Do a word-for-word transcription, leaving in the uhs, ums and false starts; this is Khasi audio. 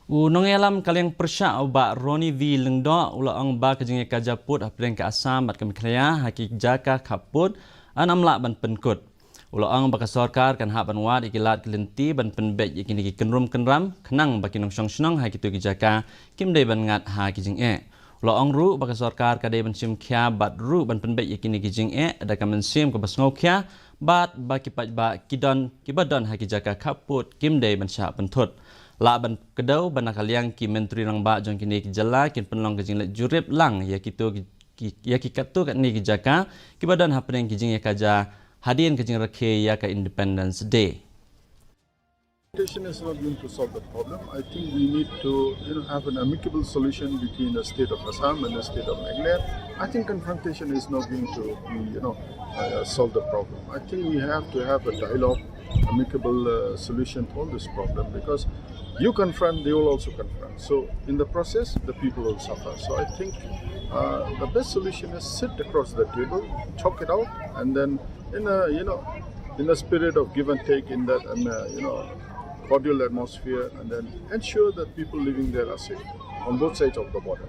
U nongïalam ka liang pyrshah u Bah Ronnie V Lyngdoh u la ong ba ka jingïakajia pud hapdeng ka Assam bad ka Meghalaya ha ki jaka khappud yn ym lah ban pynkut. U la ong ba ka sorkar kan hap ban wad ïa ki lad ki lynti ban pynbeit ïa kine ki kynrum kynram khnang ba ki nongshong shnong ha kito ki jaka kim dei ban ngat ha ki jingeh. U la ong ruh ba ka sorkar ka dei ban shim khia bad ruh ban pynbeit ïa kine ki jingeh da ka mynsiem kaba sngewkhia bad ba ki paidbah ki don kiba don ha ki jaka khappud kim dei ban shah pynthut. Lah ban kdew ba na ka liang ki Myntri Rangbah jong kine ki jylla kin pynlong ka jingleit jurip lang ïa kito ki, ki ïa ki katto katne ki jaka kiba don hapdeng ki jingïakajia hadien ka jingrakhe ïa ka Independence Day. Confrontation is not going to solve the problem. I think we need to, you know, have an amicable solution between the state of Assam and the state of Meghalaya. I think confrontation is not going to, you know, uh, solve the problem. I think we have to have a dialogue, amicable uh, solution for this problem, because you confront, they will also confront. So in the process, the people will suffer. So I think uh, the best solution is sit across the table, talk it out, and then in a, you know, in a spirit of give and take, in that, and uh, you know, cordial atmosphere, and then ensure that people living there are safe on both sides of the border.